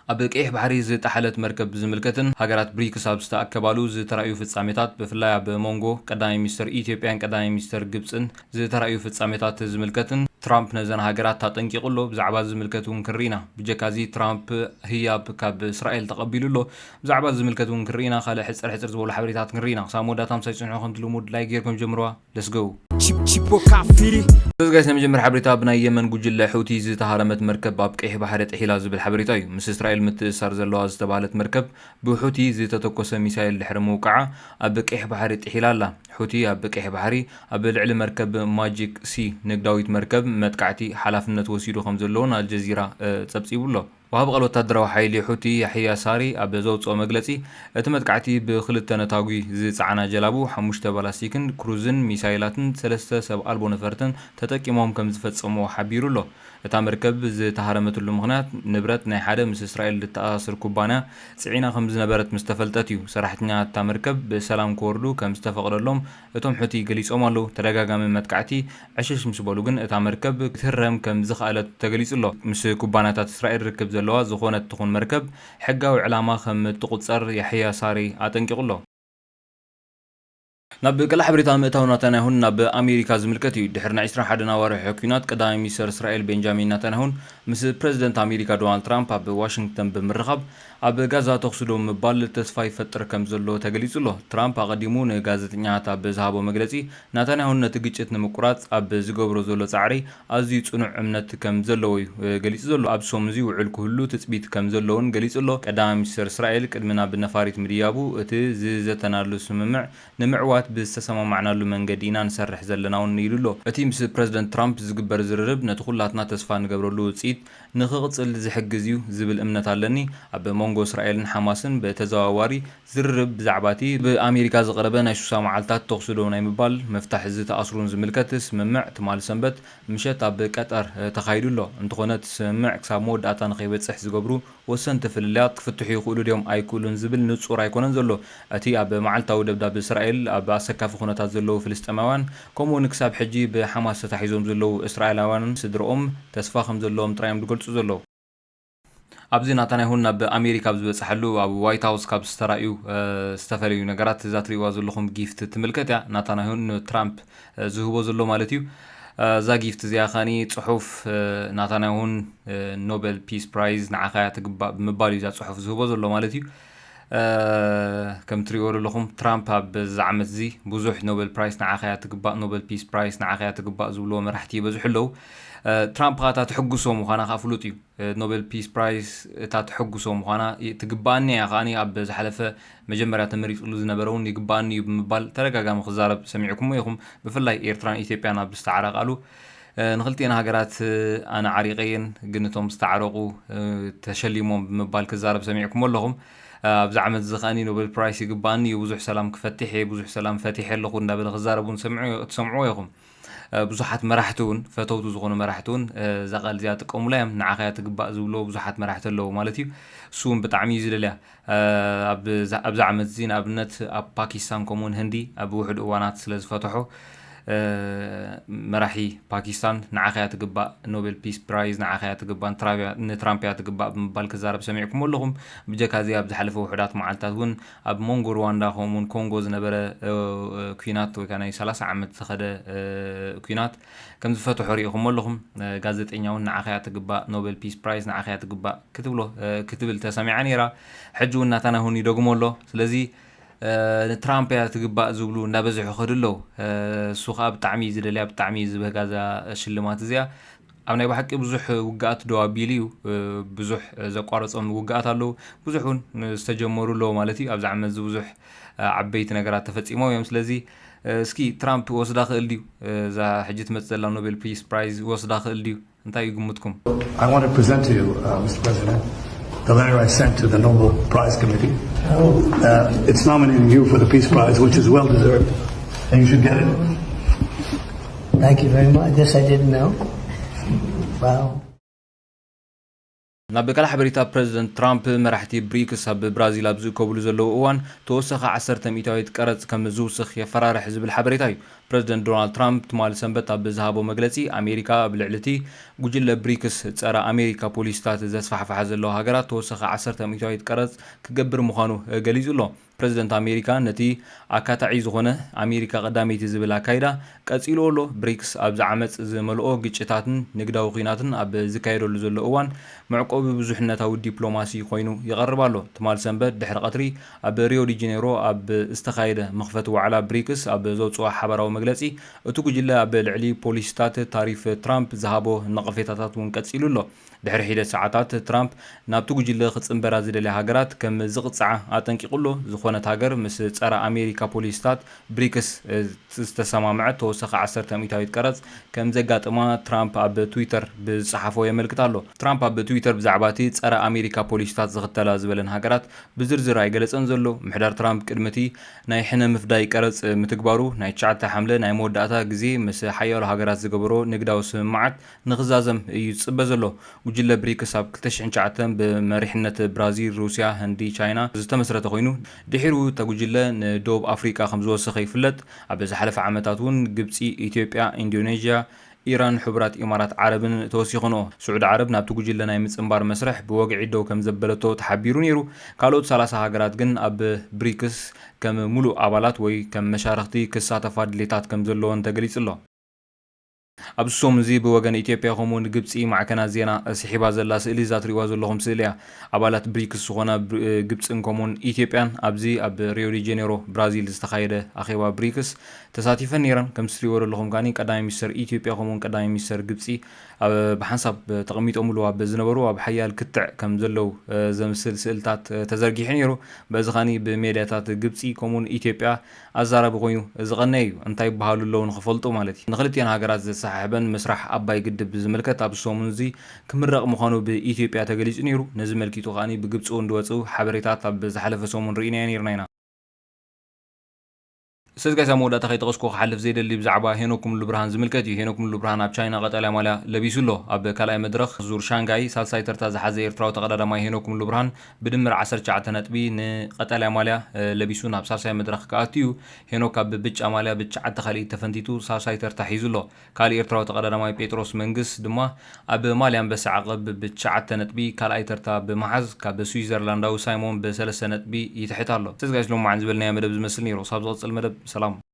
ኣብ ቀይሕ ባሕሪ ዝጠሓለት መርከብ ዝምልከትን ሃገራት ብሪክስ ኣብ ዝተኣከባሉ ዝተራእዩ ፍጻሜታት፣ ብፍላይ ኣብ መንጎ ቀዳማይ ሚኒስተር ኢትዮጵያን ቀዳማይ ሚኒስተር ግብጽን ዝተራእዩ ፍጻሜታት ዝምልከትን ትራምፕ ነዘን ሃገራት ኣጠንቂቑ ኣሎ። ብዛዕባ ዝምልከት እውን ክንርኢ ኢና። ብጀካዚ ትራምፕ ህያብ ካብ እስራኤል ተቐቢሉ ኣሎ። ብዛዕባ ዝምልከት እውን ክንርኢ ኢና። ካልእ ሕጽር ሕጽር ዝበሉ ሓበሬታት ክንርኢ ኢና። ክሳብ መወዳእታ ምሳይ ጽንሑ፣ ከምቲ ልሙድ ላይክ ጌርኩም ጀምርዋ። Let's go። Chip- Chippo Kafiri. እዚ ጋይስ፣ ናይ መጀመርያ ሓበሬታ ብናይ የመን ጉጅለ ሑቲ ዝተሃረመት መርከብ ኣብ ቀይሕ ባሕሪ ጥሒላ ዝብል ሓበሬታ እዩ። ምስ እስራኤል ምትእስሳር ዘለዋ ዝተባህለት መርከብ ብሑቲ ዝተተኮሰ ሚሳይል ድሕሪ ምውቃዓ ኣብ ቀይሕ ባሕሪ ጥሒላ ኣላ። ሑቲ ኣብ ቀይሕ ባሕሪ ኣብ ልዕሊ መርከብ ማጂክ ሲ ንግዳዊት መርከብ መጥቃዕቲ ሓላፍነት ወሲዱ ከም ዘለውን ኣልጀዚራ እ፣ ጸብጺቡ ኣሎ። ወሃቢ ቃል ወታደራዊ ሓይሊ ሑቲ ያሕያ ሳሪ ኣብ ዘውጽኦ መግለጺ፣ እቲ መጥቃዕቲ ብክልተ ነታጒ ዝጸዓና ጀላቡ፣ ሓሙሽተ ባላስቲክን ክሩዝን ሚሳይላትን ሰለስተ ሰብ ኣልቦ ነፈርትን ተጠቂሞም ከም ዝፈጸምዎ ሓቢሩ ኣሎ። እታ መርከብ ዝተሃረመትሉ ምኽንያት፣ ንብረት ናይ ሓደ ምስ እስራኤል ዝተኣሳሰር ኩባንያ ጽዒና ከም ዝነበረት ምስ ተፈልጠት እዩ። ሰራሕተኛታት እታ መርከብ ብሰላም ክወርዱ ከም ዝተፈቕደሎም እቶም ሑቲ ገሊጾም ኣለዉ። ተደጋጋሚ መጥቃዕቲ ዕሽሽ ምስ በሉ ግን፣ እታ መርከብ ክትህረም ከም ዝኸኣለት ተገሊጹ ኣሎ። ምስ ኩባንያታት እስራኤል ርክብ ዘለዋ ዝኾነት ትኹን መርከብ፣ ሕጋዊ ዕላማ ከም እትቑጸር ያሕያ ሳሪ ኣጠንቂቑ ኣሎ። ናብ ካልእ ሓበሬታ ምእታው ናታንያሁን ናብ ኣሜሪካ ዝምልከት እዩ። ድሕሪ ናይ ዕስራን ሓደን ኣዋርሕ ኲናት፣ ቀዳማይ ሚኒስተር እስራኤል ቤንጃሚን ናታንያሁን ምስ ፕረዚደንት ኣሜሪካ ዶናልድ ትራምፕ ኣብ ዋሽንግተን ብምርኻብ፣ ኣብ ጋዛ ተኹሲ ደው ምባል ተስፋ ይፈጥር ከም ዘሎ ተገሊጹ ኣሎ። ትራምፕ ኣቐዲሙ ንጋዜጠኛታት ኣብ ዝሃቦ መግለጺ፣ ናታንያሁን ነቲ ግጭት ንምቁራጽ ኣብ ዝገብሮ ዘሎ ጻዕሪ ኣዝዩ ጽኑዕ እምነት ከም ዘለዎ እዩ ገሊጹ ዘሎ። ኣብ ሰሙን እዚ ውዕል ክህሉ ትጽቢት ከም ዘለውን ገሊጹ ኣሎ። ቀዳማይ ሚኒስተር እስራኤል ቅድሚ ናብ ነፋሪት ምድያቡ፣ እቲ ዝዘተናሉ ስምምዕ ንምዕዋት ብዝተሰማማዕናሉ መንገዲ ኢና ንሰርሕ ዘለና እውን ኢሉ ኣሎ። እቲ ምስ ፕረዚደንት ትራምፕ ዝግበር ዝርርብ ነቲ ኩላትና ተስፋ ንገብረሉ ውጽኢት ንኽቕጽል ዝሕግዝ እዩ ዝብል እምነት ኣለኒ። ኣብ መንጎ እስራኤልን ሓማስን ብተዘዋዋሪ ዝርርብ ብዛዕባ እቲ ብኣሜሪካ ዝቐረበ ናይ ሱሳ መዓልታት ተኹሲ ደው ናይ ምባል ምፍታሕ ዝተኣስሩን ዝምልከት ስምምዕ ትማሊ ሰንበት ምሸት ኣብ ቀጠር ተኻይዱ ኣሎ። እንተኾነ እቲ ስምምዕ ክሳብ መወዳእታ ንኸይበጽሕ ዝገብሩ ወሰንቲ ፍልልያት ክፍትሑ ይኽእሉ ድዮም ኣይክእሉን ዝብል ንጹር ኣይኮነን ዘሎ። እቲ ኣብ መዓልታዊ ደብዳብ እስራኤል ኣብ ኣሰካፊ ኩነታት ዘለዉ ፍልስጤማውያን፣ ከምኡውን ክሳብ ሕጂ ብሓማስ ተታሒዞም ዘለዉ እስራኤላውያንን ስድርኦም ተስፋ ከም ዘለዎም ጥራይ እዮም ዝገልጹ ዘለዉ። ኣብዚ ናታንያሁን ናብ ኣሜሪካ ኣብ ዝበጽሓሉ ኣብ ዋይት ሃውስ ካብ ዝተራእዩ እ፣ ዝተፈለዩ ነገራት፣ እዛ ትርእይዋ ዘለኹም ጊፍት ትምልከት እያ። ናታንያሁን ንትራምፕ እ፣ ዝህቦ ዘሎ ማለት እዩ። እ፣ እዛ ጊፍት እዚኣ ኸኒ ጽሑፍ እ፣ ናታንያሁን እ፣ ኖቤል ፒስ ፕራይዝ ንዓኻ እያ ትግባእ ብምባል እዩ እዛ ጽሑፍ ዝህቦ ዘሎ ማለት እዩ። እ፣ ከም ትርእይዎ ዘለኹም ትራምፕ ኣብ እዚ ዓመት እዚ ብዙሕ ኖቤል ፕራይስ ንዓኻ እያ ትግባእ፣ ኖቤል ፒስ ፕራይስ ንዓኻ እያ ትግባእ ዝብልዎ መራሕቲ ይበዝሑ ኣለዉ። እ፣ ትራምፕ ኸኣ እታ ትሕጉሶ ምዃና ኸኣ ፍሉጥ እዩ። እ፣ ኖቤል ፒስ ፕራይስ እታ ትሕጉሶ ምዃና ይ- ትግባኣኒ እያ ኸኣኒ ኣብ ዝሓለፈ መጀመርያ ተመሪጽሉ ዝነበረ እውን ይግባኣኒ እዩ ብምባል ተደጋጋሚ ክዛረብ ሰሚዕኩሞ ኢኹም። ብፍላይ ኤርትራን ኢትዮጵያን ኣብ ዝተዓረቓሉ እ፣ ንኽልቲኤን ሃገራት እ፣ ኣነ ዓሪቐየን ግን እቶም ዝተዓረቑ እ፣ ተሸሊሞም ብምባል ክዛረብ ሰሚዕኩሞ ኣለኹም። እ፣ ኣብዚ ዓመት እዚ ኸኣኒ ኖቤል ፕራይስ ይግባኣኒ እዩ፣ ብዙሕ ሰላም ክፈትሕ እየ፣ ብዙሕ ሰላም ፈቲሐ ኣለኹ እንዳበለ ክዛረብ እውን ሰምዑ- ትሰምዕዎ ኢኹም። እ፣ ብዙሓት መራሕቲ እውን፣ ፈተውቱ ዝኾኑ መራሕቲ እውን እ፣ እዛ ቃል እዚኣ ጥቀሙላ እዮም። ንዓኻ እያ ትግባእ ዝብልዎ ብዙሓት መራሕቲ ኣለዉ ማለት እዩ። እሱ እውን ብጣዕሚ እዩ ዝደልያ። እ፣ ኣብ ዛ- ኣብዚ ዓመት እዚ ንኣብነት ኣብ ፓኪስታን ከምኡውን ህንዲ ኣብ ውሕድ እዋናት ስለ ዝፈትሑ እ፣ መራሒ ፓኪስታን ንዓኻ እያ ትግባእ፣ ኖቤል ፒስ ፕራይዝ ንዓኻ እያ ትግባእ፣ ንትራምፕ እያ- ንትራምፕ እያ ትግባእ ብምባል ክዛረብ ሰሚዕኩሞ ኣለኹም። ብጀካ እዚ ኣብ ዝሓለፈ ውሑዳት መዓልታት እውን ኣብ መንጎ ሩዋንዳ ከምኡውን ኮንጎ ዝነበረ እ፣ እ፣ ኲናት ወይ ከዓ ናይ ሰላሳ ዓመት ዝኸደ እ፣ ኲናት ከም ዝፈትሑ ርኢኹሞ ኣለኹም። እ፣ ጋዜጠኛ እውን ንዓኻ እያ ትግባእ፣ ኖቤል ፒስ ፕራይዝ ንዓኻ እያ ትግባእ ክትብሎ እ፣ ክትብል ተሰሚዓ ነይራ። ሕጂ እውን ናታንያሁን ይደግሞ ኣሎ። ስለዚ እ፣ ንትራምፕ እያ ትግባእ ዝብሉ እንዳበዝሑ ይኸዱ ኣለዉ። እ፣ እሱ ከዓ ብጣዕሚ እዩ ዝደልያ፣ ብጣዕሚ እዩ ዝብህጋ እዛ ሽልማት እዚኣ። ኣብ ናይ ብሓቂ ብዙሕ ውግኣት ደው ኣቢሉ እዩ። እ፣ ብዙሕ ዘቋረጾም ውግኣት ኣለዉ። ብዙሕ እውን ዝተጀመሩ ኣለዉ ማለት እዩ። ኣብዚ ዓመት እዚ ብዙሕ እ፣ ዓበይቲ ነገራት ተፈጺሞም እዮም። ስለዚ እ፣ እስኪ ትራምፕ ወስዳ ክእል ድዩ? እ፣ እዛ ሕጂ ትመጽእ ዘላ ኖቤል ፒስ ፕራይዝ ወስዳ ክእል ድዩ? እንታይ እዩ ግምትኩም? I want to present to you, uh, Mister President, the letter I sent to the Nobel Prize Committee. Uh, it's nominating you for the Peace Prize, which is well deserved, and you should get it. Thank you very much. This I didn't know. Wow. ናብ ካልእ ሓበሬታ፣ ፕረዚደንት ትራምፕ መራሕቲ ብሪክስ ኣብ ብራዚል ኣብ ዝእከብሉ ዘለዉ እዋን ተወሳኺ ዓሰርተ ሚእታዊት ቀረጽ ከም ዝውስኽ የፈራርሕ ዝብል ሓበሬታ እዩ። ፕረዚደንት ዶናልድ ትራምፕ ትማሊ ሰንበት ኣብ ዝሃቦ መግለጺ፣ ኣሜሪካ ኣብ ልዕሊ እቲ ጉጅለ ብሪክስ ጸረ ኣሜሪካ ፖሊሲታት ዘስፋሕፍሓ ዘለዋ ሃገራት ተወሳኺ ዓሰርተ ሚእታዊት ቀረጽ ክገብር ምዃኑ ገሊጹ ኣሎ። ፕረዚደንት ኣሜሪካ ነቲ ኣካታዒ ዝኾነ ኣሜሪካ ቀዳመይቲ ዝብል ኣካይዳ ቀጺሉ ኣሎ። ብሪክስ ኣብዚ ዓመጽ ዝመልኦ ግጭታትን ንግዳዊ ኲናትን ኣብ ዝካየደሉ ዘሎ እዋን መዕቆቢ ብዙሕነታዊ ዲፕሎማሲ ኮይኑ ይቐርብ ኣሎ። ትማል ሰንበት ድሕሪ ቀትሪ ኣብ ሪዮ ዲ ጀኔሮ ኣብ ዝተኻየደ መኽፈቲ ዋዕላ ብሪክስ ኣብ ዘውጽኦ ሓባራዊ መግለጺ፣ እቲ ጉጅለ ኣብ ልዕሊ ፖሊሲታት ታሪፍ ትራምፕ ዝሃቦ ነቐፌታታት እውን ቀጺሉ ኣሎ። ድሕሪ ሒደት ሰዓታት ትራምፕ ናብቲ ጉጅለ ክጽንበራ ዝደልያ ሃገራት ከም ዝቕጽዓ ኣጠንቂቑ ኣሎ። ዝኾነት ሃገር ምስ ጸረ ኣሜሪካ ፖሊሲታት ብሪክስ ዝተሰማምዐት ተወሳኺ ዓሰርተ ሚእታዊት ቀረጽ ከም ዘጋጥማ ትራምፕ ኣብ ትዊተር ብዝጸሓፎ የመልክት ኣሎ። ትራምፕ ኣብ ትዊተር ብዛዕባ እቲ ጸረ ኣሜሪካ ፖሊሲታት ዝኽተላ ዝበለን ሃገራት ብዝርዝር ኣይገለጸን ዘሎ። ምሕዳር ትራምፕ ቅድሚ እቲ ናይ ሕነ ምፍዳይ ቀረጽ ምትግባሩ ናይ ትሽዓተ ሓምለ ናይ መወዳእታ ግዜ ምስ ሓያሎ ሃገራት ዝገበሮ ንግዳዊ ስምምዓት ንኽዛዘም እዩ ዝጽበ ዘሎ። ጉጅለ ብሪክስ ኣብ ክልተ ሽሕን ትሽዓተን ብመሪሕነት ብራዚል፣ ሩስያ፣ ህንዲ፣ ቻይና ዝተመስረተ ኮይኑ፣ ድሒሩ እታ ጉጅለ ንደቡብ ኣፍሪቃ ከም ዝወሰኸ ይፍለጥ። ኣብ ዝሓለፈ ዓመታት እውን ግብጺ፣ ኢትዮጵያ፣ ኢንዶኔዥያ፣ ኢራን፣ ሕቡራት ኢማራት ዓረብን ተወሲኾንኦ። ስዑዲ ዓረብ ናብቲ ጉጅለ ናይ ምጽንባር መስርሕ ብወግዒ ደው ከም ዘበለቶ ተሓቢሩ ነይሩ። ካልኦት ሰላሳ ሃገራት ግን ኣብ ብሪክስ ከም ሙሉእ ኣባላት ወይ ከም መሻርኽቲ ክሳተፋ ድሌታት ከም ዘለወን ተገሊጹ ኣሎ። ኣብዚ ሰሙን እዚ ብወገን ኢትዮጵያ ከምኡውን ግብጺ ማዕከናት ዜና ስሒባ ዘላ ስእሊ እዛ ትሪእዋ ዘለኹም ስእሊ እያ። ኣባላት ብሪክስ ዝኾና ብር-፣ ግብጽን ከምኡውን ኢትዮጵያን ኣብዚ ኣብ ሪዮ ዲ ጄኔሮ ብራዚል ዝተኻየደ ኣኼባ ብሪክስ ተሳቲፈን ነይረን። ከም ትሪእዎ ዘለኹም ከኣ ቀዳማይ ሚኒስተር ኢትዮጵያ ከምኡውን ቀዳማይ ሚኒስተር ግብጺ ኣብ፣ ብሓንሳብ ተቐሚጦምሉ ኣብ ዝነበሩ ኣብ ሓያል ክትዕ ከም ዘለዉ ዘምስል ስእልታት ተዘርጊሑ ነይሩ። በዚ ከኣ ብሜድያታት ግብጺ ከምኡውን ኢትዮጵያ ኣዛራቢ ኮይኑ ዝቐነየ እዩ። እንታይ ይበሃሉ ኣለዉ ንኽፈልጡ ማለት እዩ። ንኽልቲኣን ሃገራት ዘሰሓሕበን ምስራሕ ኣባይ ግድብ ብዝምልከት ኣብዚ ሰሙን እዚ ክምረቕ ምዃኑ ብኢትዮጵያ ተገሊጹ ነይሩ። ነዚ መልኪቱ ከኣ ብግብጺ እውን ዝወጹ ሓበሬታት ኣብ ዝሓለፈ ሰሙን ርኢናዮ ነይርና ኢና። ሰዝጋይ ሳብ መወዳእታ ከይጠቐስኩ ክሓልፍ ዘይደሊ ብዛዕባ ሄኖክ ሙሉብርሃን ዝምልከት እዩ። ሄኖክ ሙሉብርሃን ኣብ ቻይና ቀጠልያ ማልያ ለቢሱ ኣሎ። ኣብ ካልኣይ መድረኽ ዙር ሻንጋይ ሳልሳይ ተርታ ዝሓዘ ኤርትራዊ ተቐዳዳማይ ሄኖክ ሙሉብርሃን ብድምር ዓሰርተ ትሽዓተ ነጥቢ ንቀጠልያ ማልያ፣ እ፣ ለቢሱ ናብ ሳልሳይ መድረኽ ክኣቱ እዩ። ሄኖክ ኣብ ብጫ ማልያ ብትሽዓተ ካልኢት ተፈንቲቱ ሳልሳይ ተርታ ሒዙ ኣሎ። ካልእ ኤርትራዊ ተቐዳዳማይ ጴጥሮስ መንግስ ድማ ኣብ ማልያ ኣንበሳ ዓቐብ ብትሽዓተ ነጥቢ ካልኣይ ተርታ ብምሓዝ ካብ ስዊዘርላንዳዊ ሳይሞን ብሰለስተ ነጥቢ ይትሕት ኣሎ። ሰዝጋይ ሎማዓን ዝበልናዮ መደብ ዝመስል ነይሩ። ክሳብ ዝቐጽል መደብ ሰላም።